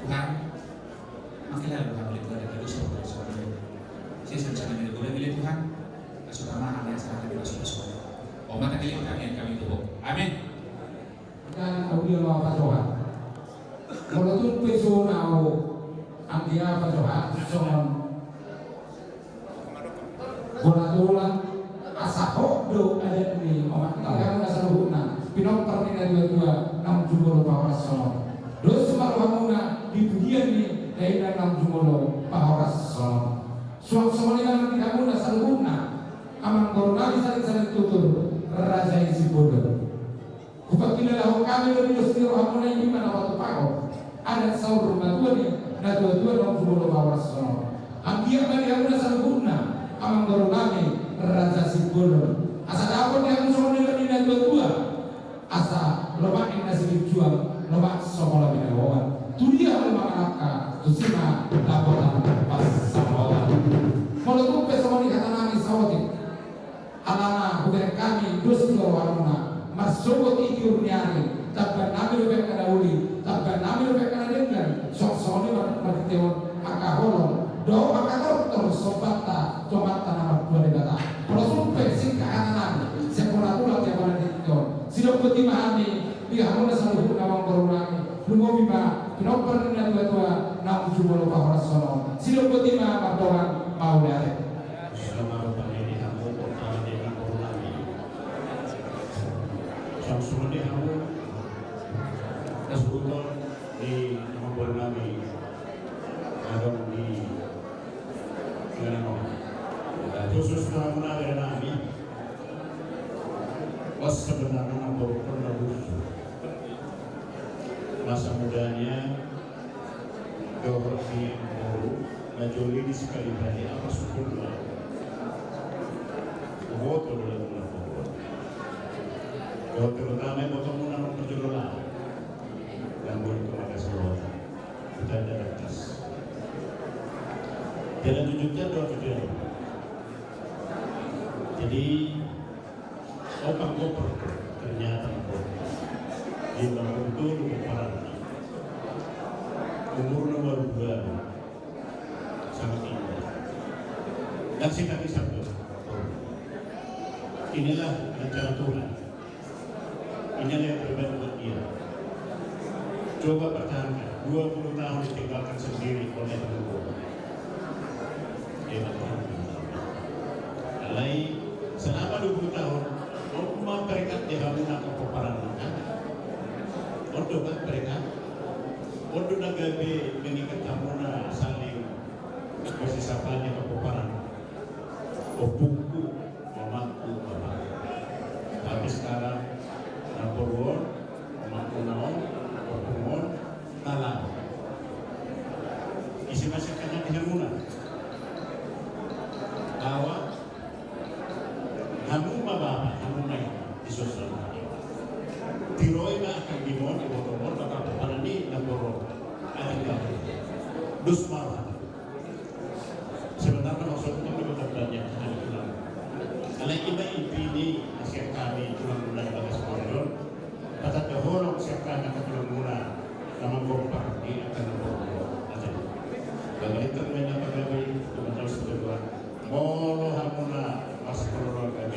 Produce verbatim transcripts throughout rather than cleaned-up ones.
Tuhan, mangkilala do hami, Tuhan, di dosa-dosa hami. Sesa di sana, di bola, Tuhan. Asa tama hami, asa hami, asa, asa. O mata kali tangiang kami tu ho. Amin. Dan audio ma pajohan. Molo tung pe so na ho, anggia pajohan songon bona tulang, asa hot do adat ni omak. Tinggal na saluhutna pinompar ni na dua-dua naung jumolo pahoras songon. Dos ma rohamuna di pujian ni dainang naung jumolo pahoras songon. Suang songon i ma di hamuna saluhutna amangboru nami saling-saling tutur, Raja i Simbolon. Hupakilalahon hami do di dos ni rohamuna i ma na patupahon adat saur matua ni na dua-dua naung jumolo pahoras songon. Anggiat ma di hamuna saluhutna amangboru nami Raja Simbolon, asa dapot di hamu songon nidok ni na dua-dua. Asa lomak inna silinjuang, lomak songon na binaboan. Tudia hamu mangalangka, tusi ma dapotan pansamotan. Molo tung pe songon i hata nami saotik, alana hubereng hami dos ni rohamuna marsogot i tiur ni ari, tamban nami dope angka na uli, tamban nami dope angka na denggan. Songon i ma marhite on angka holong dohot angka tortor sombanta tu Amanta na martua Debata. Molo tung pe singkat hata nami, sian bona tulang di apala di tingki on, sidok boti ma hami di hamuna saluhutna amangboru nami, lumobi ma pinompar ni na dua-dua naung jumolo pahoras songon. Sidok boti ma mardongan mauliate. Songon i ma rupani di hamu, amangboru nami. Songon i ma di hamu, hasuhuton ni amangboru nami. Adong di tengah-tengah. Khusus tu hamuna bere nami. Os sebenarna na boru na bus. Masa mudanya dohot ni boru na joli di sekali bali apa syukur lah. Boto do lagu na boru. Dohot terutama boto muna na perjolo lah. Dan boru tu maka sawata. Kita ada atas. Jalan tunjukkan doa kita. Jadi, opat koper ternyata koper. Di bangku itu dua parang. Umurnya baru dua. Sangat indah. Dan si kaki satu. Inilah rencana Tuhan. Ini adalah yang terbaik buat dia. Coba pertahankan, dua puluh tahun ditinggalkan sendiri oleh ibu. Dia bertahan. Alai, selama dua puluh tahun, on ma perekat di hamuna angka pomparanna. On do kan perekat. On do na gabe mengikat hamuna saling kasih sapaan angka pomparanna. Ompungku, omakku, bapakku. Tapi sekarang, na boru on, omakku na on, ompungku on, na laho. Ise ma sian hami hamuna. Baoa, hamu ma bapa, hamu ma ina, di soson. Tiroi ma angka gimon, ibotomon, bapa bapa ni na boru on. Anak bapa. Dus ma roha. Sebenarna maksudna kan lebih terbanyak hal itu. Alai ima inti ni nasihat hami tulang muna di bagas Borneo. Patanda holong sian hami tulang muna na manggompar di angka na borneo. Aja. Bagaimana termain apa gabe teman tahu sebelah. Molo hamuna masih perlu gabe.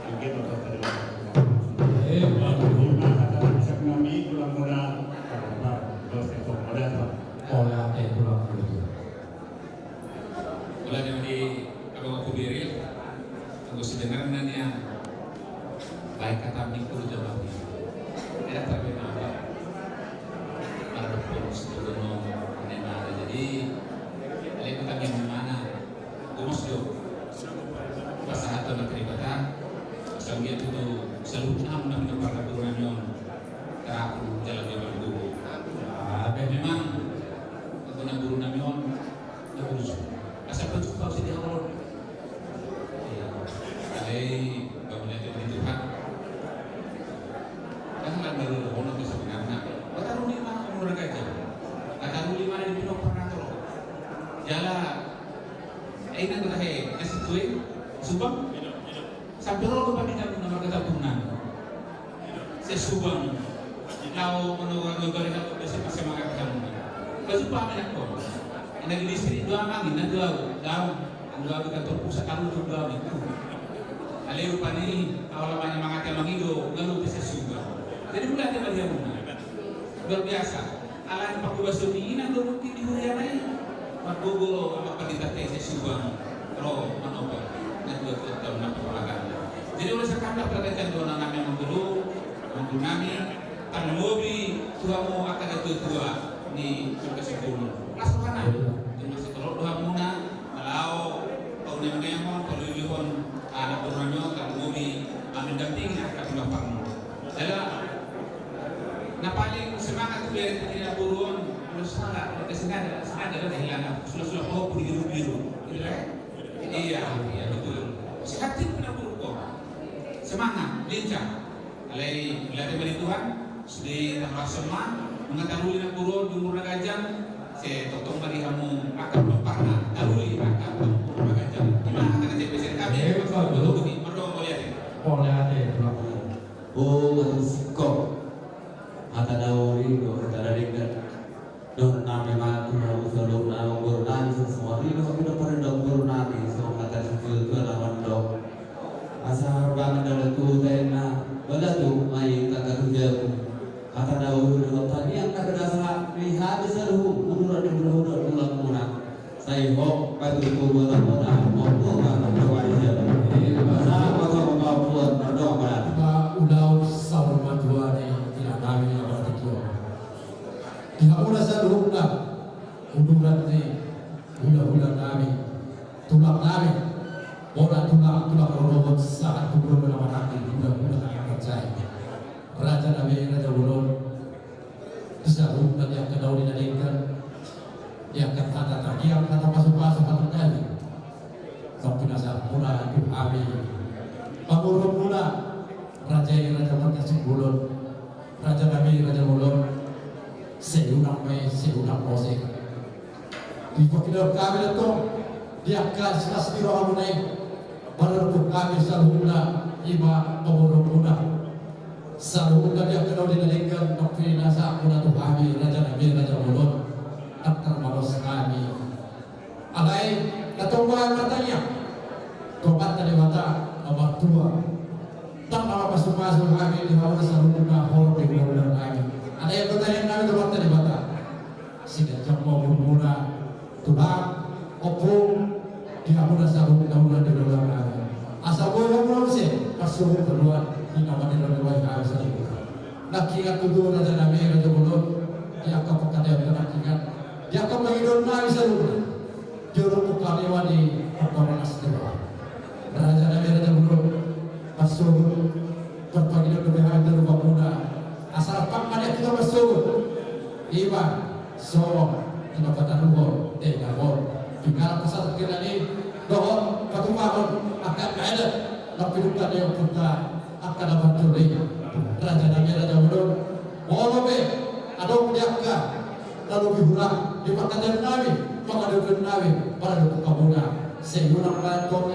Mungkin bakal terima. Eh, bagus. Ima hata sian hami tulang muna. Bagus, bagus. Mauliate tulang muna. Molo di abangku Biril, anggo sidengarna nian baen hata ningku do jawab i. Eda tabe napa? Mardongan situtu do na jadi. Alai tangiang ni mana? Gomos do. Pasahaton na taribata. Sagia tutu saluhutna na pinompar ni boru nami on. Terakhir jalan dia berdua. Memang aku na boru nami on. Asa berjumpa si dia on. Alai bangun lagi di Tuhan. Kan kan baru ono tu sebenarna. Bataruli ma umur gaja. Bataruli ma di pinompar na tolo. Jala ina tu tahe nasi tue. Subang. Sampe ro do pandita na marga Tampunan. Sesubang. Lao manoa-noa bari hau besi pasemangat hau. Baju pamen ako. Ina di listrik dua mangi, na dua au. Dau. Dua au di kantor pusat, au tu dua au itu. Alai rupani, ahu ala manyemangat i mangido, galu pe sasuba. Jadi, mauliate ma di hamuna. Luar biasa. Alani panghobason ni inang dohot di huriana i. Margogo amang pandita te sasuba. Ro manobar. Na dua puluh tahun na pola kan. Jadi, olo sangkap na pelajaran dohononnami amang guru, amang guru nami, tarlumobi tu hamu angka natua-tua ni Sultan Sipulun. Las rohana. Terima kasih, tolong doa muna. Laho, paunenghon, paluhon, anak buruon, tarlumobi, mendampingi angka pinompar. Jala, na paling semangat tu dia di na buruon, molo sala, molo singada, singada do hilana, sudah-sudah mau pun biru-biru. Gitu kan? Iya, iya betul. Sehat tu na buruon. Semangat, lincah. Alai, mauliate ma di Tuhan, sude tangkas ma, nunga taruli na buruon di umur na ganjang, sai tongtong ma di hamu angka pinompar na taruli angka umur na ganjang. Ima hata na jempesen kami, eh, betul, betul. Betul, mardongan mauliate. Mauliate, Tulang. Oh, aduh, singkop. Hata na uli do, hata na denggan. Dohononnami ma tu hamu saluhutna, amang boru nami, songon i do hamu na parindahan boru nami, songon hata ni natua-tua na mandok. Asa harbangan dalan tu huta ina, balatuk ma i tangga tu jabu. Hata na uli do, taniang na gabe sahat ni hami saluhut, uduran ni hulahula, tulang muna. Sai hot, patutu bola muna, hot bola muna, hot bola muna. Asa, hot bola muna, hot bola muna. Ba ulaon saur matua ni inang nami na martua. Di hamuna saluhutna, uduran ni hulahula nami, tulang nami, bona tulang, tulang rorobot, sahat tu bona na manang di hulahula na manang jai. Raja nami, raja bolon, di saluhutna di angka na uli na denggan, di angka hata tangiang, hata pasupasu, hata gabe. Nang pinasahat muna tu hami, pamoruon muna, raja i, raja marga Simbolon. Raja nami, raja bolon, sai unang ma i, sai unang mose. Dipangkidohon hami do tong di angka silas ni rohamuna i, mandokkon hami saluhutna, ima pamoruon muna. Saluhutna di angka na uli na denggan, nang pinasahat muna tu hami, raja nami, raja bolon, ndang tarbalos hami. Alai, na tong bahen martangiang tu Amanta Debata na martua. Ndang na mamasu-masu hami di hamuna saluhutna holong di hulahula nami. Alai, anggo tangiang nami tu Amanta Debata, siganjang ma umur muna, tulang, ompung, di hamuna saluhutna hulahula nami. Asa boi hamuna muse marsogot haluaon di na mangido ni roha hami saluhutna. Nangkiningan tutu, raja nami, raja bolon, di angka panghataion nangkiningan, di angka pangidoan nami saluhutna. Di ulaon panghataion i, pambarangas ni roha. Raja nami, raja bolon, marsogot, marpangidoan dope hami tu Tuhanta, asa rap ma di hita marsogot. Ima, songon na pataruhon dainang on, pingala pasatongkinan i, dohot patupahon angka adat na pinungka ni ompunta, angka na parjolo i. Raja nami, raja bolon, molo pe adong di angka na lobi hurang di panghataion nami, pangadopan nami, paradu tu hamuna, sai unang ma tong,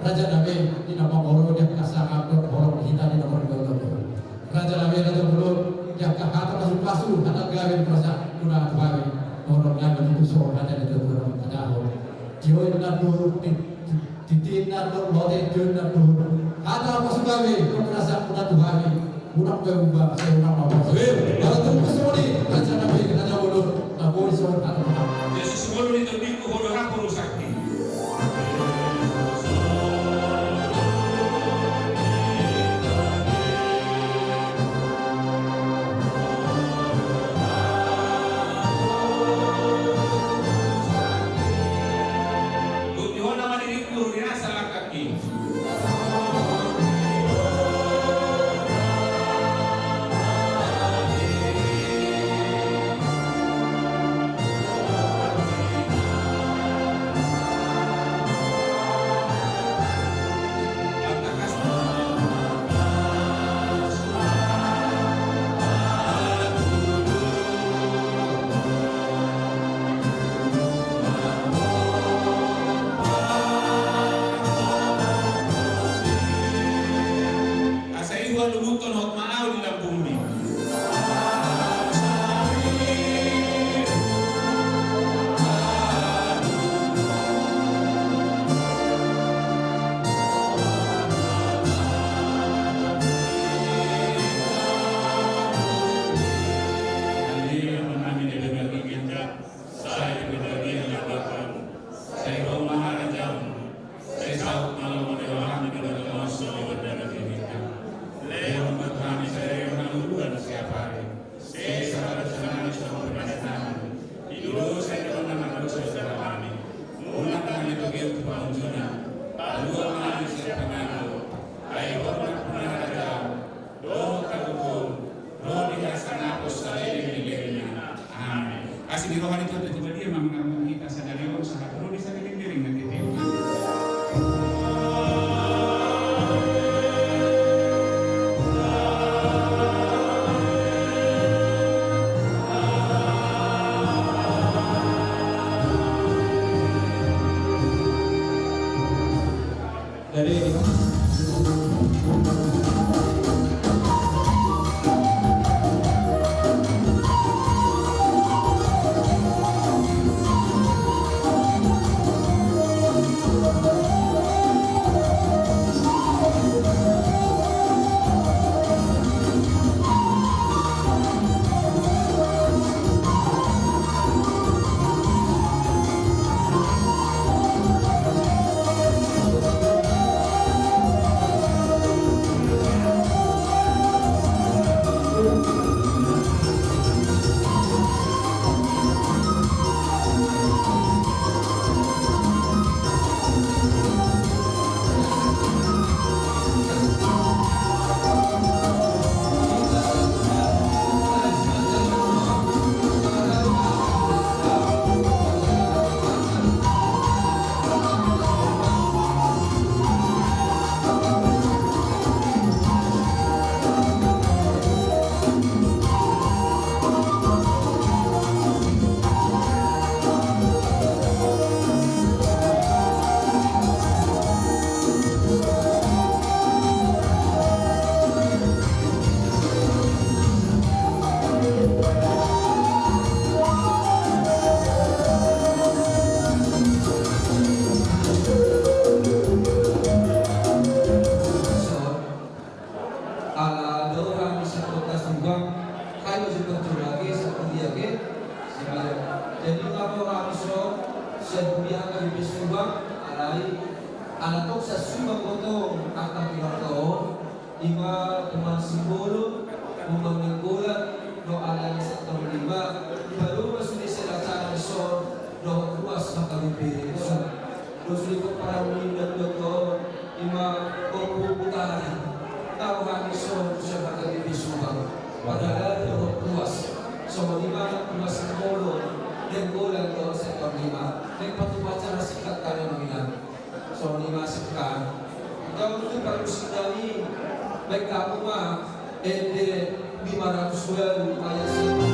raja nami, di na mangolu di angka sangap dohot holong hita di na margolo. Raja nami, raja bolon, di angka hata pasupasu, hata gabe, parasa, muna tu hami, holong nami tutu songon hata ni natua-tua na mangkatahon. Tio inna dohot, ti-, ti-, titi inna dohot, lote tio inna dohot. Hata pasupasu, parasa, muna tu hami, unang pe uba, sai unang ma uba. Eh, hata pasupasu ni raja nami, raja bolon, na boi songon hata. Yesus, molo ni tondingku, holo rap, holo sakti. Bang, kai masuk ke curah ke, satu dia ke, sebenarnya. Jadi, kalau langsung, saya punya akan di Subang, alai, ala tong sa Subang potong, akan di Lotong, ima Tuman Simbolon, Tuman Nainggolan, no ala sektor lima, baru masuk di acara so, no ruas maka di Subang. Terus di peperangan dan doktor, ima Ompu Utari. Tahu kami so, siapa kami di Subang. Padahal dohot ruas. So lima ruas Simbolon. Dan bola dohot sektor lima. Dan patu pacara sikat kami menginap. So lima sekat. Kau tu baru sidani. Baik kamu mah. Ende lima ratus baru ayat satu.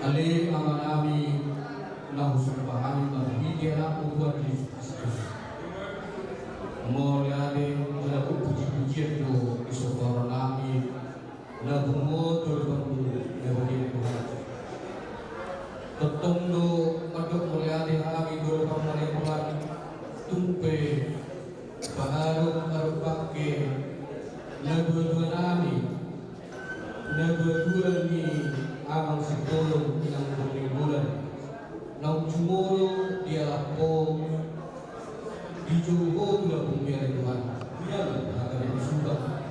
Ale Amanami, na husomba hami marhite Anakmu Tuhan Jesus Kristus. Mauliate jala puji-pujian do di so huroha nami, na bumoto do bangku na badia Tuhan. Tongtong do mandok mauliate hami tu Ho ale Tuhan, tung pe paharoro bangke na dua-dua nami, na dua-dua ni Amang Simbolon, Inang Nainggolan, naung jumolo di alap Ho, dijou Ho tu lambung ni ale Tuhan, di alap hata ni Subang.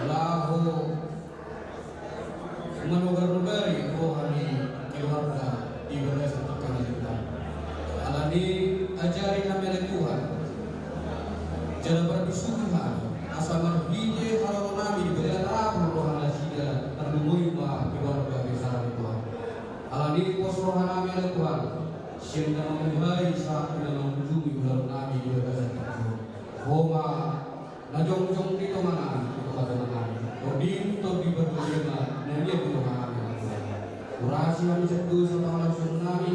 Laho manogar-nogari roha ni keluarga di bagasan tingki on ale Tuhan. Alani i ajari hami ale Tuhan. Jala parbisuhi hami asa marhite haroro nami di bagasan roha nasida tarlumobi ma keluarga besar ale Tuhan. Alani i pos roha nami ale Tuhan. Sian na mamungkai sahat tu na mangujungi ulaon nami di bagasan tingki on. Ho ma na jongjong di tonga nami, di tonga-tonga nami. Tondi, tondi parjolo ma na nian di tonga nami. Urasi hami sian dosa pangalaosion nami,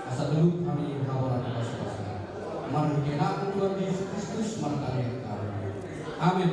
asa talup hami hamoraon ni pasupasu. Marhite Anakmu Tuhan Jesus Kristus martangiang hami. Amen.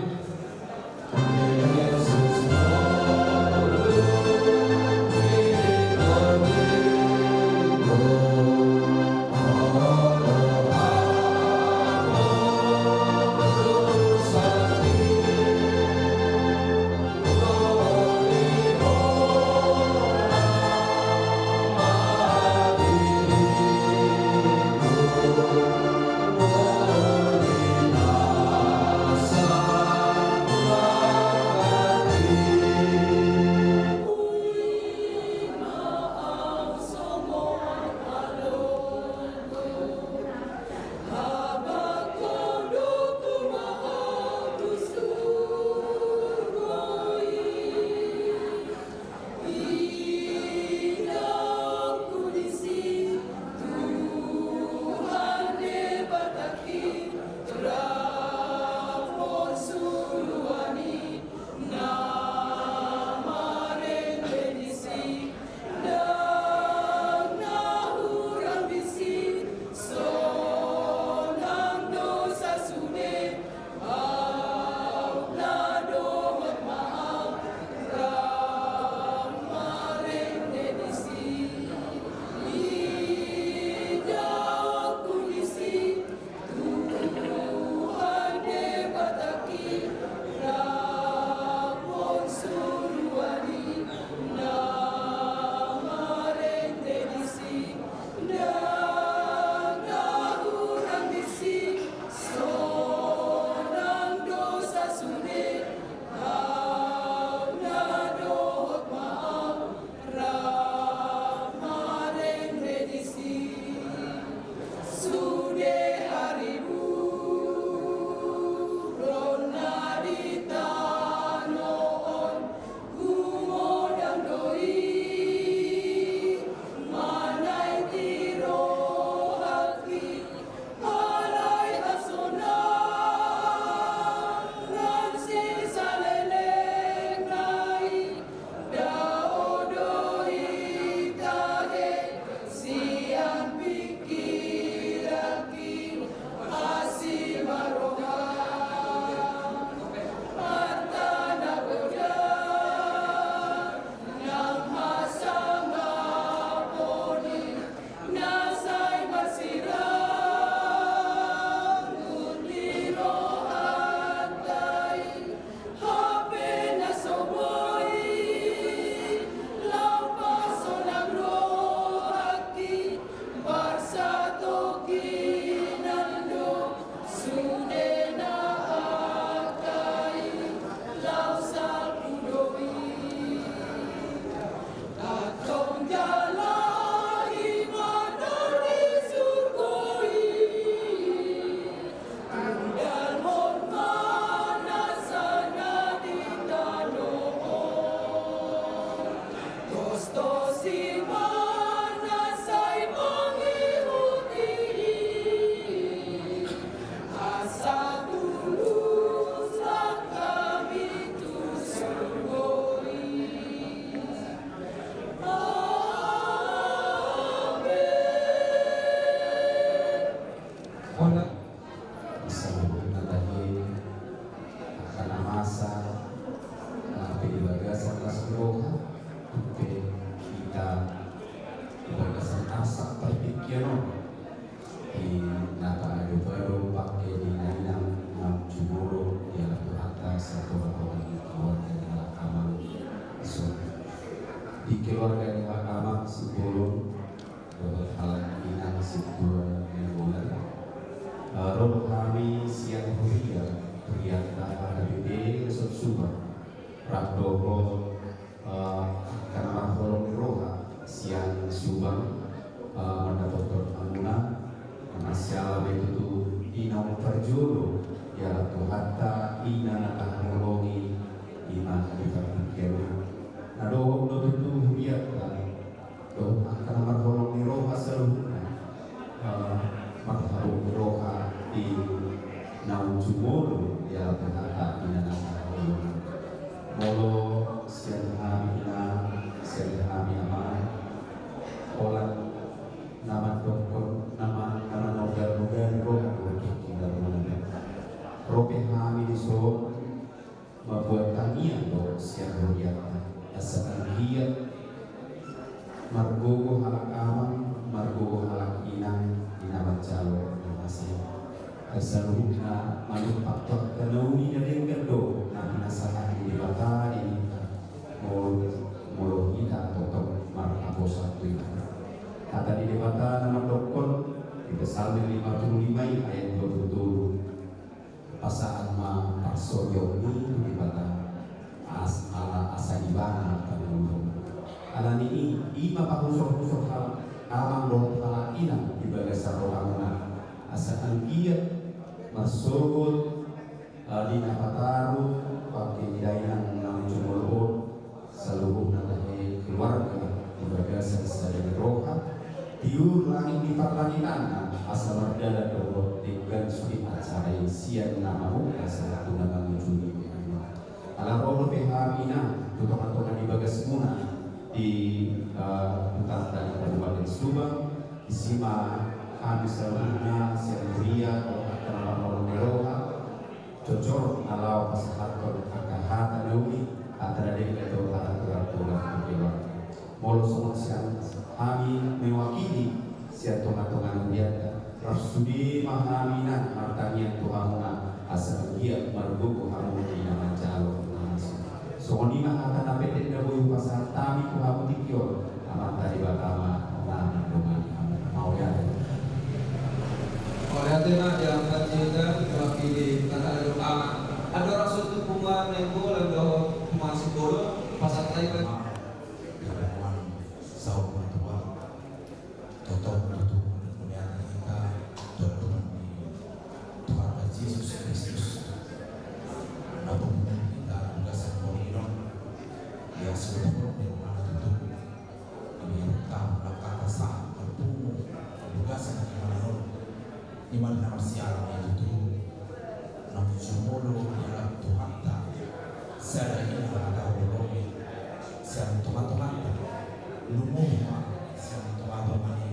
Keluarga ni halak amang Simbolon dohot halak inang Situa Nainggolan. Eh, ro do hami sian huria, hurianta H K B P Resort Subang, rap dohot, eh, angka na marholong ni roha sian Subang, eh, mandapothon hamuna, na marsiala be tutu i na umparjolo dialap Tuhanta, i na tahaholongi, i ma di partingkian on. Na dohot do tutu hurianta dohot angka na marholong ni roha saluhutna, eh, marhabot ni roha di na jumolo dialap Tuhanta, i na tahaholongi. Molo sian hami inang, sian hami amang, holan na mandokkon, na ma-, na manogar-nogar roha do tingki na rumah. Ro pe hami dison mambuat tangiang do sian hurianta, asa anggiat margogo halak amang, margogo halak inang di na manjalo na masea. Ai saluhutna manumpak tu angka na uli na denggan do na pinasahat ni Debata di hita, molo, molo hita tongtong marhaposan tu Ibana. Hata ni Debata na mandokkon di Psalmen lima puluh lima i ayat dua puluh tolu: Pasahat ma parsorion ni tu Debata, as-, ala asa Ibana pangulon. Alani i, i ma pahusorhusorhon halak amang dohot halak inang di bagasan rohamuna, asa anggiat marsogot, eh, di na pataru pangke ni dainang na jumolo on, saluhutna tahe keluarga di bagasan sada ni roha, tiur langit di parlangitanna, asa mardalan dohot denggan sude acara i sian na mamungka sahat tu na mangujungi. Ala ro dope hami inang tu tongatonga ni bagasmuna di, eh, hutanta di Kabupaten Subang, disi ma hami saluhutna sian huria dohot angka na marholong ni roha, jojor na laho pasahathon angka hata na uli, hata na denggan dohot hata na hurang tu keluarga. Molo songon sian hami mewakili sian tongatonga ni hurianta, rap sude ma hami inang martangiang tu hamuna, asa anggiat margogo hamu di na manjalo na masea. Songon i ma hata na pendek na boi hupasahat hami tu hamu tingki on. Amanta Debata ma na mandongani hamu. Mauliate. Mauliate ma di amanta Jeda, mewakili tanda doa. Andorang so tu punguan Nainggolan dohot punguan Simbolon, pasahat hami. Di punguan saur matua. Totop tutu mauliate hita tu Tuhanta Jesus Kristus. Na pungu hita di bagasan borngin on, ia sudah pun di mana tutu. Kami tahu na kata sah na pungu di bagasan di mana on. Ima na marsiala i tutu, na jumolo dialap Tuhanta, sada i na tahaholongi sian tongatonganta, lumobi ma sian tongatonga ni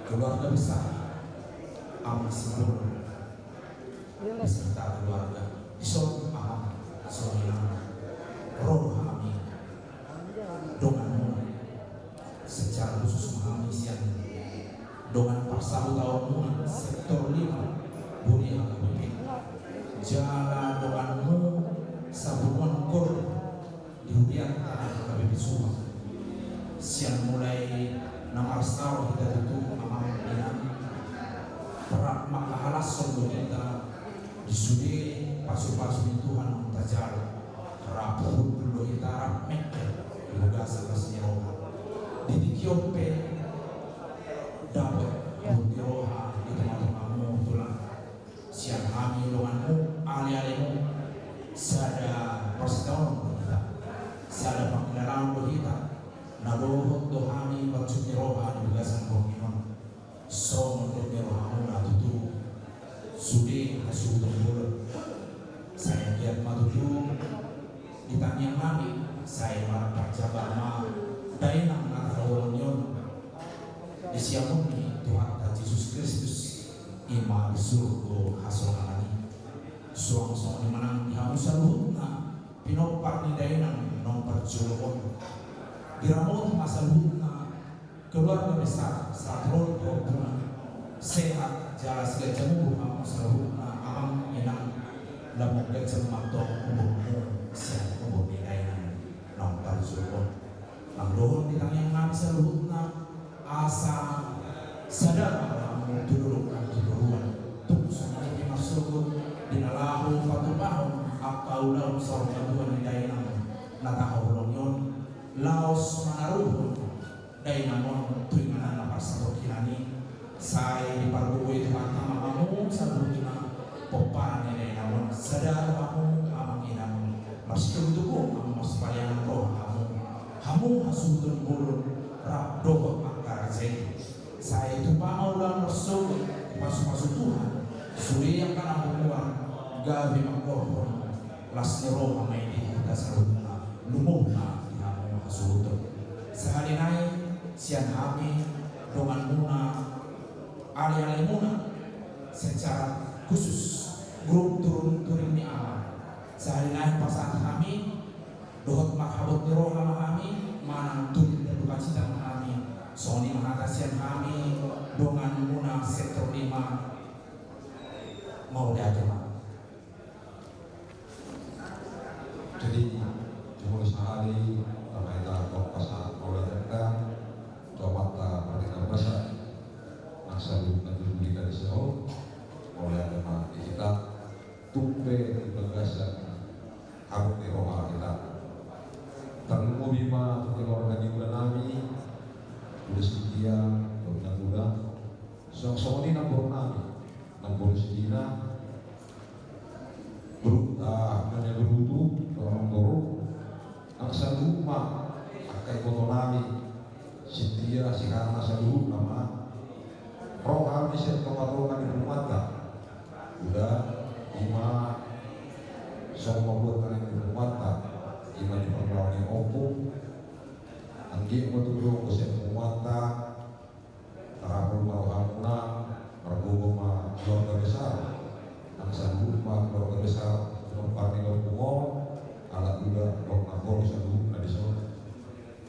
keluarga besar amang Simbolon beserta keluarga. Dison amang, songon i nang ro hami donganmu. Secara khusus ma hami sian dongan parsahutaonmuna sektor lima, Huria H K B P. Jala donganmu sapunguan korum di hurianta H K B P Subang. Sian mulai na marsaor hita tutu amang inang, rap mangkahalashon do hita di sude pasupasu ni Tuhan tajalo. Rap hundul do hita, rap mengkel di bagasan las ni roha. Di tingki on pe dapot hundul ni roha di tongatongamu tulang. Sian hami donganmu, alealemu, sada parsitaonon do hita, sada pangkilalaon do hita, na dohot do hami pansuk ni roha di bagasan borngin on. Songon dohot ni rohamuna tutu sude hasuhuton bolon. Sai anggiat ma tutu di tangiang nami, sai marparjabar ma dainang na tahaholongi on di siamun ni Tuhanta Jesus Kristus, ima di surgo hasonangan i. Suang songon i ma nang di hamu saluhutna pinompar ni dainang naung parjolo on. Diramoti ma saluhutna keluarga besar sahat ro tu ompungna, sehat jala siganjang umur ma saluhutna amang inang, lam ganjang ma tong umurmu sian umur ni dainang naung parjolo on. Nang dohot saluhutna, asa sada ma hamu tu dolok nang tu toruan. Tung songon i pe marsogot di na laho patupahon angka ulaon saur matua ni dainang na tahaholongi on, laos manaruhon dainang on tu inganan na parsapot hinan i. Sai dipargogoi Tuhanta ma hamu saluhutna pomparan ni dainang on, sada do hamu amang inang, marsitogotugom hamu, marsipaleangan roha hamu, hamu hasuhuton bolon rap dohot angka raja i. Sai tupa ma ulaon marsogot, dipasupasu Tuhan sude angka na humuan, gabe mangkorhon las ni roha ma i di hita saluhutna, lumobi ma di hamu hasuhuton. Sahali nai sian hami donganmuna, alealemuna secara khusus grup Turing-turing ni Ama. Sahali nai pasahat hami dohot marhabot ni roha ma hami manang turut berdukacita ma hami. Songon i ma hata sian hami donganmuna sektor lima. Mauliate ma. Jadi, jumolo sahali, tama hita tong pasahat mauliate tu Amanta Pardenggan Basa, nang saluhutna tu hita dison, mauliate ma di hita, tung pe di bagasan habot ni roha hita. Tarlumobi ma tu keluarga ni ula nami, Ula Sintia, Ula Naguda, songon i namboru nami, namboru Sidina, Bru-, ah, Nyonya Brutu, dohot namboru, nang saluhut ma angka iboto nami, Sintia, Sihana, saluhutna ma. Ro hami sian tongatonga ni punguanta. Ula, ima, songon ma buat na nian ni punguanta, ima di parlaon ni ompung. Anggiat ma tutu ro sian punguanta, tarapul ma rohamuna, margogo ma keluarga besar. Nang saluhut ma keluarga besar, pinompar ni ompung on, ala Ula dohot namboru saluhutna dison.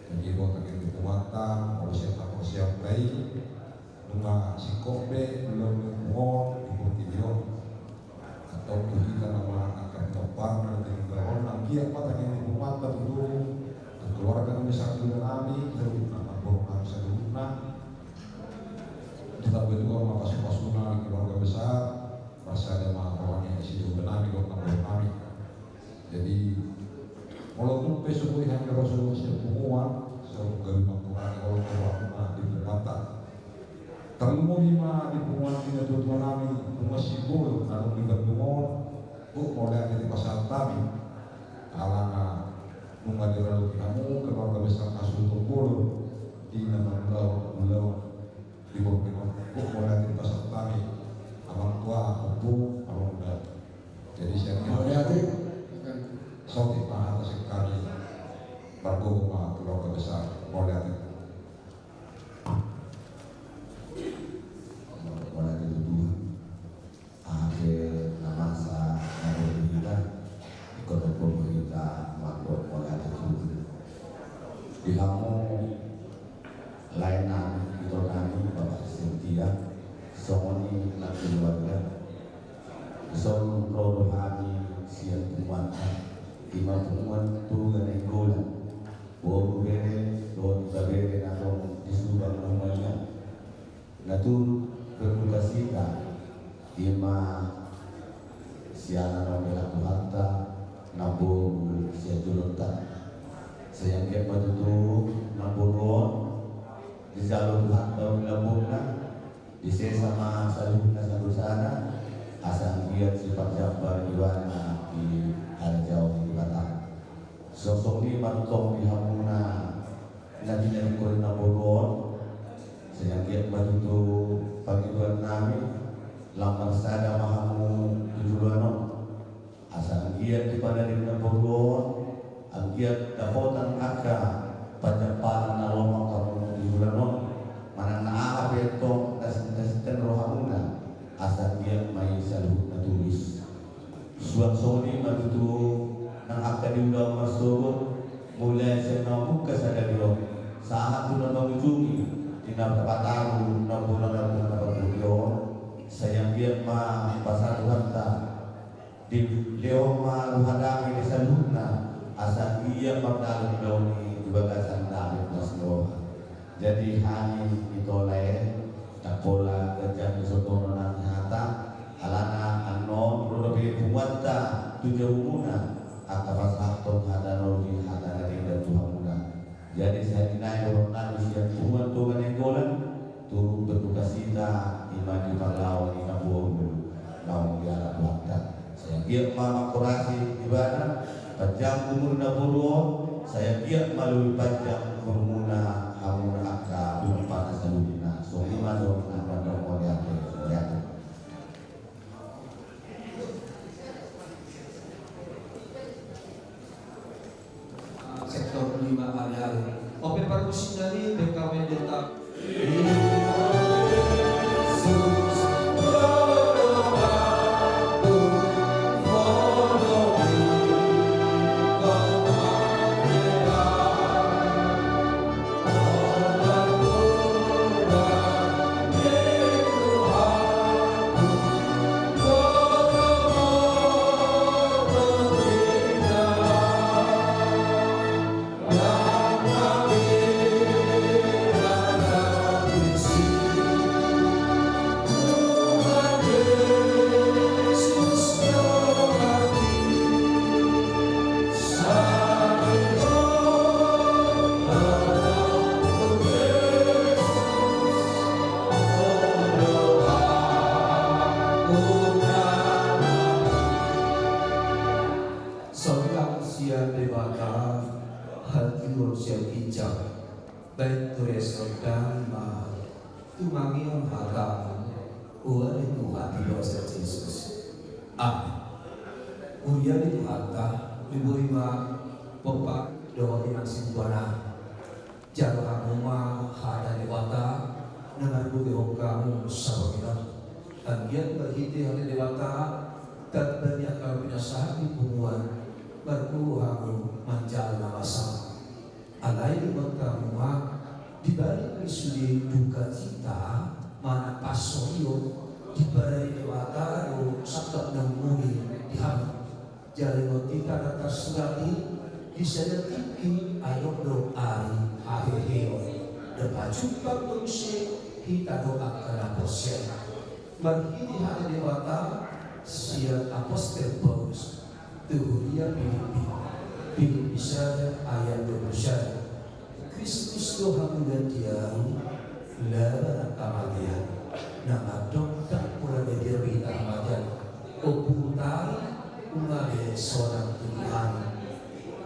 Jadi, buat anggiat ni punguanta, molo sian haporseaonta i, nunga singkop be ulaon ni ompung on di portibi on. Antong tu hita nama angka pinompar na tinindal on, anggiat ma tangiang ni punguanta tutu tu keluarga na besar ni ula nami, saluhutna namboru nami saluhutna. Ditambai Tuhan ma pasupasuna di keluarga besar, marsada ma roha ni si ula nami dohot namboru nami. Jadi, molo tung pe so boi hami ro sian punguan, so gabe mangkurangi holong ni rohamuna di punguanta. Tarlumobi ma di punguan ni natuatua nami, Punguan Simbolon na adong di Bandung on, gok mauliate dipasahat hami. Alana nunga diraloki hamu keluarga besar hasuhuton bolon di na mangulahon ulaon di Borneo on, gok mauliate dipasahat hami, amang tua, ompung, amang uda. Jadi sian i, mauliate. Saotik ma hata sian hami, margogo ma keluarga besar, mauliate. Mauliate tu Tuhan. Aha pe na masa na boi hita, ingkon do boi hita mandok mauliate tu Tuhan. Di hamu lae nami, ito nami, Bapak Sintia, songon i nang keluarga. Dison ro do hami sian punguanta, ima Punguan Toga Nainggolan. Boru, bere dohot ibebere na adong di Subang na humaliang. Na turut berdukacita, ima sian na naung dibahen Tuhanta, namboru sian jolonta. Sai anggiat ma tutu namboru on dijalo Tuhanta uli lambungna, disesa ma saluhutna dosana, asa anggiat siparjambar ibana di harajaon ni Debata. Songon i ma tong di hamuna na tinadingkon ni namboru on, sai anggiat ma tutu pangidoan nami, lam marsada ma hamu tu joloan on. Asa anggiat di panarim namboru on, anggiat dapotan angka panjampalan na lomak hamu di joloan on, manang na aha pe tong na sin-, na sinta ni rohamuna, asa anggiat ma i saluhutna tulus. Suang songon i ma tutu nang angka di ulaon marsogot, mulai sian na mamungka sadari on sahat tu na mangujungi di na pataru na bona na bona na patuduhon, sai anggiat ma pasahat Tuhanta dilehon ma roha dame di saluhutna, asa anggiat mardalan ulaon i di bagasan dame tu las ni roha. Jadi hami ito lae, tapola ganjang ni sotonon nang hata, alana annon ro dope punguanta tu jabumuna, angka pasahathon hata na uli, hata na denggan tu hamuna. Jadi sai nai dohonon nami sian punguan Toga Nainggolan, turut berduka cita, ima di parlao ni na boru naung dialap Tuhanta. Sai anggiat ma mangkorasi ibana, panjang umurna boru on, sai anggiat ma lobi panjang umurmuna hamuna angka umpana saluhutna. Songon i ma songon na mauliate, mauliate. Sektor lima, ale-ale. Ope parmusik nami, B K W Delta. Sonang sian Debata, hatuaon sian ginjang, baen tu ressong dang ma tumangihon hataM, ua ni Tuhan di basa Jesus. Amin. Mulia ni Tuhanta, di boi ma pompa dohot inang sintua nami. Jalo hamu ma hata Debata, na marbogei hamu sabagian. Anggiat marhite hata Debata, tamba ni angka pinasahat ni punguan, marpungu hamu manjalo na masa. Alai ingot hamu ma, di balik ni sude dukacita manang pasorion, diparade Debata do sangkap na umuli di hamu. Jala ingot hita na tarsurat i, di sada tingki adong do ari haheheon. Ndang pajumpang do muse hita dohot angka na porsea. Marhite hata Debata sian apostel Paulus tu huria Pilippi, Pilippi sada ayat dua pulu sada. Kristus do hamulian di ahu, laho manang hamatean, na mandok ndang pola be diapita hamatean, ompu huta i, unang be sonang tu Tuhan.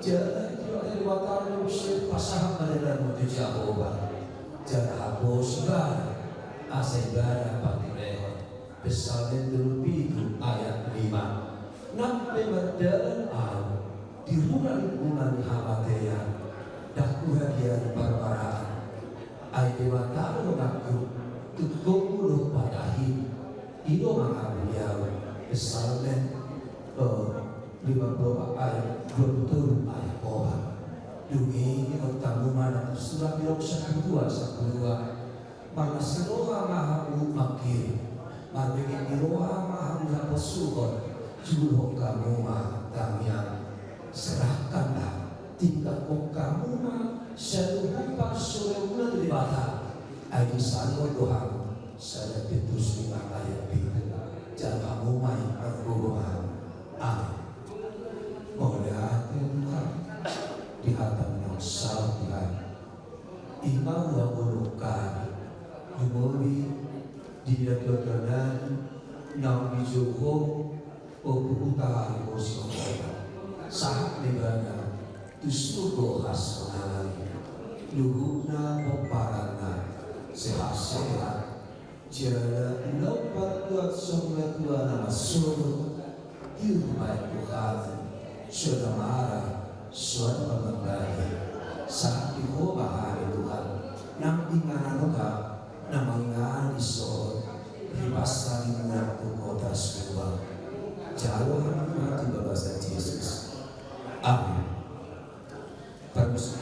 Jala di Debata do muse pasahat ma dalanmu tu Jahowa, jala haposo ibana, asa ibana panturehon. Psalmen tolu pitu ayat lima. Nang pe mardalan ahu di rura lingkungan ni hamatean, ndang huhadiari parmaraan. Ai Debata do nangku, tungkotmu do patahi. I do mangabuli ahu. Psalmen, eh, lima pulu opat ayat dua pulu tolu ayat opat. Dung i ingot hamu ma na tarsurat di Rom sampulu dua, sampulu dua. Marlas ni roha ma hamu mangkirim, marbege ni roha ma hamu haposuhon, juluhon hamu ma tangiang. Serahkanlah, tinggalhon hamu ma saluhut parsoranmuna tu Debata, ai disandok do hamu, sada Petrus lima ayat pitu. Jalo hamu ma i margogo ma hamu. Amin. Mauliate Tuhan, di hataM na saut di hami. I ma uang bolon kami, lumobi di natuatuanan naung dijou Ho, ompu huta i, bosi Ho. Sahat ma ibana tu surgo hasonangan i, luhutna pomparanna sehat-sehat. Jala laho partuat songon natua-tua na marsogot, tiur ma i Tuhan, soada mara, soada pamambahai, sahat di Ho ma hami Tuhan, nang inganan nami, na mangingani songon ripasan ni muna tu kota Subang. Jalo hami Tuhan di bagasan Jesus. Amin. Parmusik.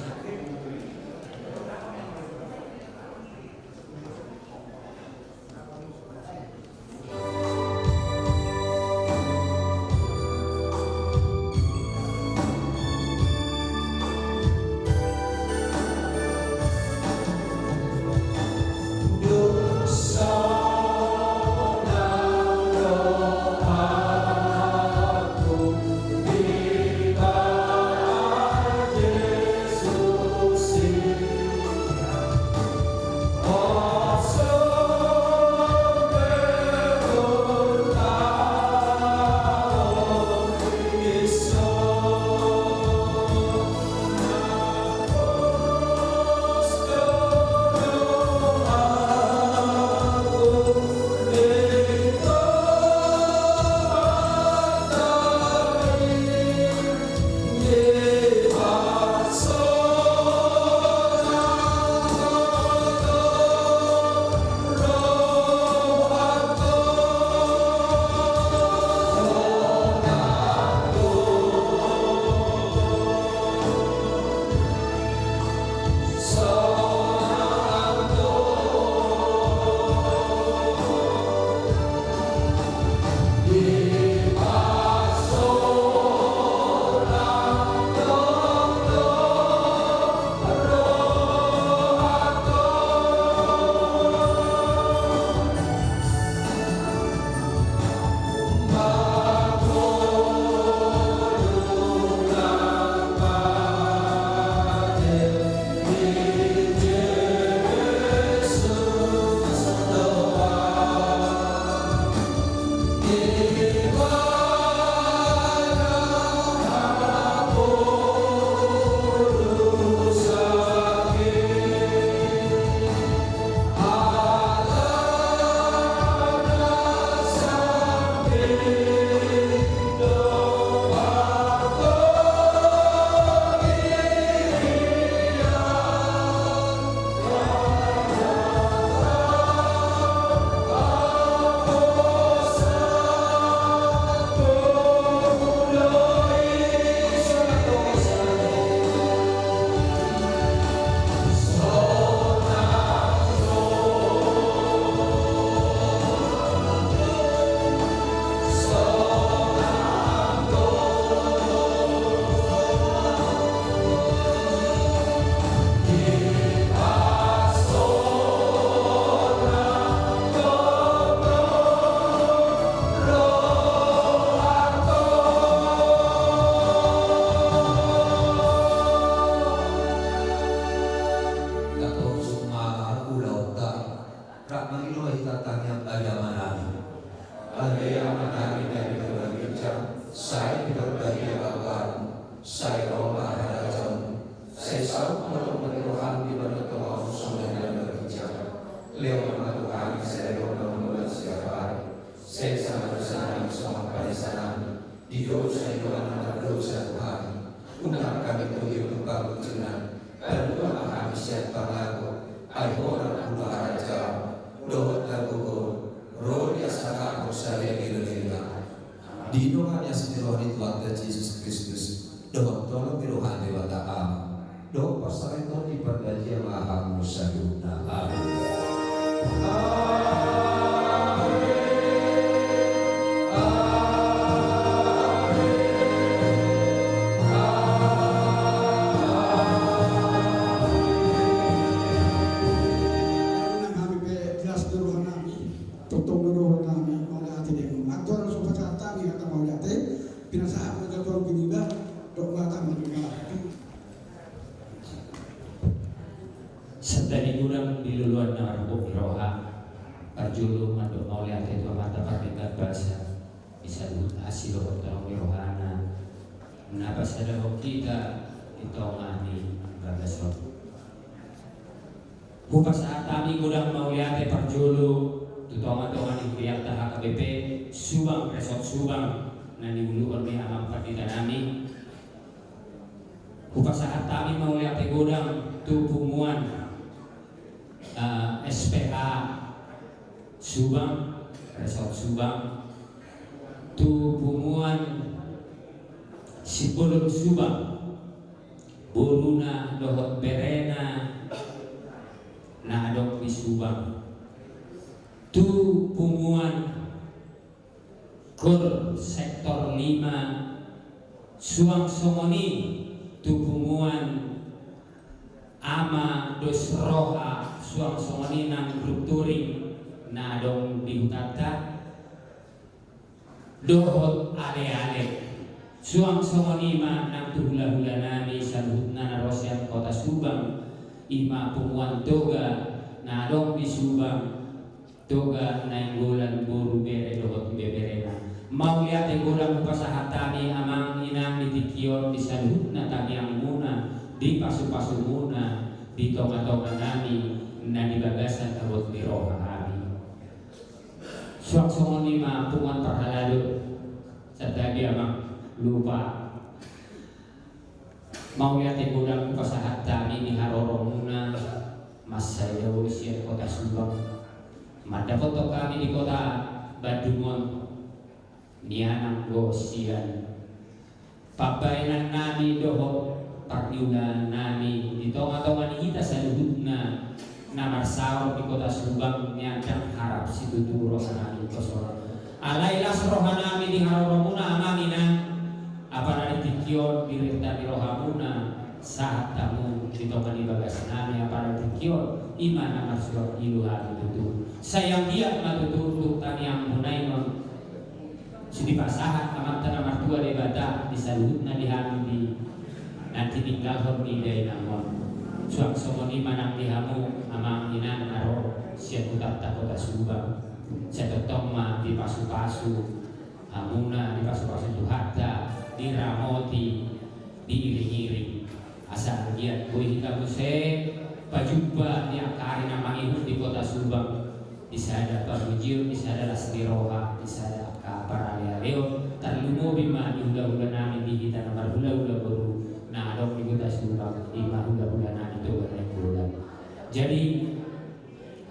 sai dongan na mardosa tu hami. Unang hami togihon tu pangunjunan. Palua ma hami sian pangago. Ai Ho do na harajaon dohot hagogoon, ro di hasangapon salelenglelengna. Didongani asi ni roha ni Tuhanta Jesus Kristus, dohot holong ni roha ni Debata Ama, dohot parsaripeon ni parbadia ma hamu saluhutna. Amin. Amin. Amin. Amin. Nang hami pe las do rohanami. Tongtong do rohanami mauliate di hamu. Antong so pasahat hami hata mauliate, pinasahat ma tu Tuhan Giniba, dok ma hata mauliate. Sandali godang di loloan na marbot ni roha, parjolo mandok mauliate tu Amanta Pardenggan Basa, di saluhut asi dohot holong ni rohana, na pasadahon hita di tonga ni bagas on. Hupasahat hami godang mauliate parjolo tu tongatonga ni hurianta H K B P Subang, Resort Subang, na niuluhon ni amang panditanami. Hupasahat hami mauliate godang tu punguan, eh, S P H Subang, Resort Subang, tu punguan Simbolon Subang, boruna dohot berena na adong di Subang, tu punguan Gor sektor lima, suang songon i tu punguan Ama Dos Roha, suang songon i nang grup touring na adong di hutanta, dohot aleale. Suang songon i ma nang tu hulahulanami saluhutna na ro sian kota Subang, i ma punguan Toga na adong di Subang, Toga Nainggolan, boru, bere dohot ibeberena. Mauliate godang hupasahat hami amang inang di tingki on di saluhutna tangiangmuna, di pasupasumuna, di tongatonganami, na di bagasan habot ni roha hami. Suang songon i ma punguan parhalado, santabi amang, lupa. Mauliate godang hupasahat hami di haroromuna, mansai dao sian kota Subang. Mandapothon hami di kota Bandung on, nian anggo sian pambaenannami dohot parniulaannami di tongatonga ni hita saluhutna na marsaor di kota Subang, nian ndang harap situtu rohanami tu son. Alai las rohanami di haroromuna amang inang, apala di tingki on dirirta ni rohamuna sahat hamu di tonga ni bagasnami, apala di tingki on, i ma na marsuang ilu hami tutu. Sai anggiat ma tutu tuk tangiangmuna i non. Sude pasahat Amanta na martua Debata di saluhutna di hami di na tininggalhon ni dainang on. Suang songon i ma nang di hamu amang inang na ro sian hutanta kota Subang. Sai tongtong ma dipasupasu hamuna, dipasupasu Tuhanta, diramoti, diiringiring. Asa anggiat boi hita muse pajumpa di angka ari na mangihut di kota Subang. Di sada parmujion, di sada las ni roha, di sada angka paralealeon, tarlumobi ma di hulahulanami di hita na marhulahula boru na adong di kota Subang, i ma hulahulanami Toga Nainggolan. Jadi,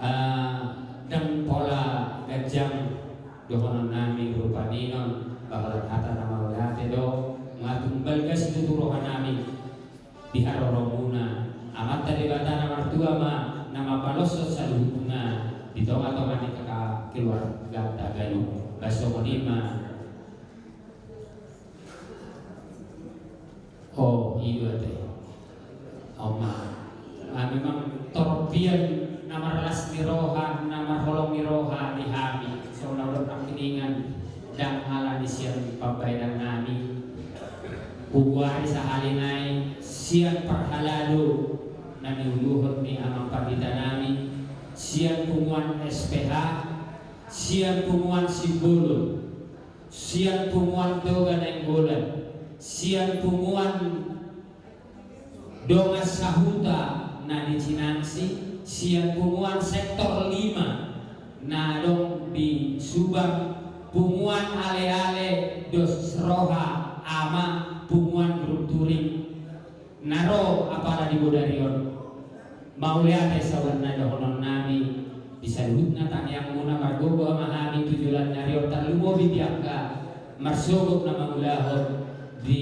eh, ndang pola ganjang dohononnami rupani on, ba holan hata na mauliate do, nga tung balga situtu rohanami. Di haroromuna, Amanta Debata na martua ma na mambaloshon saluhutna di tongatonga ni angka keluarganta ganup. Ba songon i ma. O, i do ate. O ma. Ah, memang torop hian na marlas ni roha, na marholong ni roha di hami. Songon na hudok nangkiningan, ndang ala ni sian pambaenannami. Hugoari sahali nai sian parhalado na niuluhon ni amang panditanami, sian punguan S P H, sian punguan Simbolon, sian punguan Toga Nainggolan, sian punguan dongan sahuta na di Cinangsi, sian punguan sektor lima na adong di Subang, punguan Aleale Dos Roha, Ama punguan grup touring na ro apala di Bodari on. Mauliate sahat na dohonon nami di saluhutna tangiangmuna, margogo ma hami tu joloan ni ari on, tarlumobi di angka marsogot na mangulahon di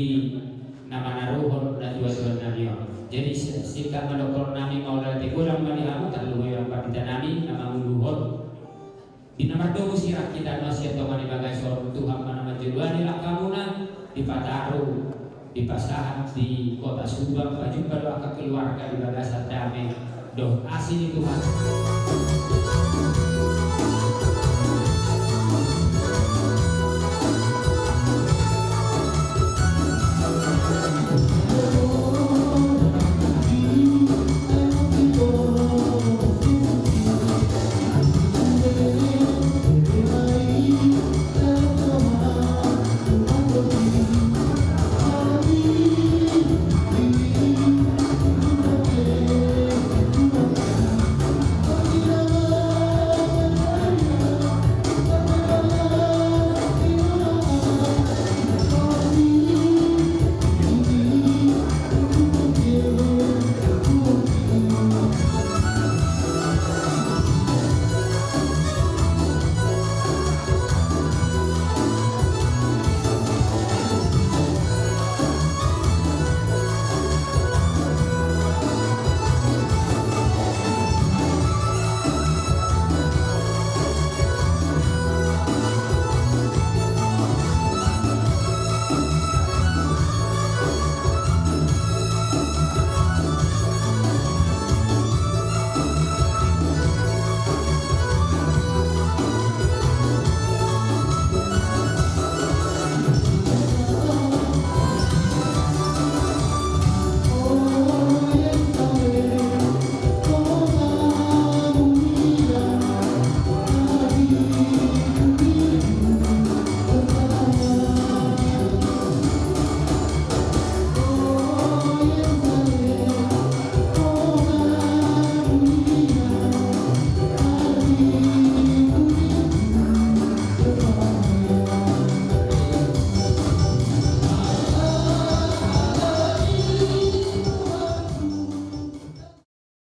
na manaruhon na tuatuan nami on. Jadi singkat ma dohonon nami, mauliate godang ma di hamu, tarlumobi ma di pandita nami na manguluhon. Di na mardomu sirang hita na sian tonga ni bagas on, Tuhan ma na manjoloani langkamuna, dipataru, dipasahat di kota Subang, pajumpa do angka keluarga di bagasan dame dohot asi ni Tuhan.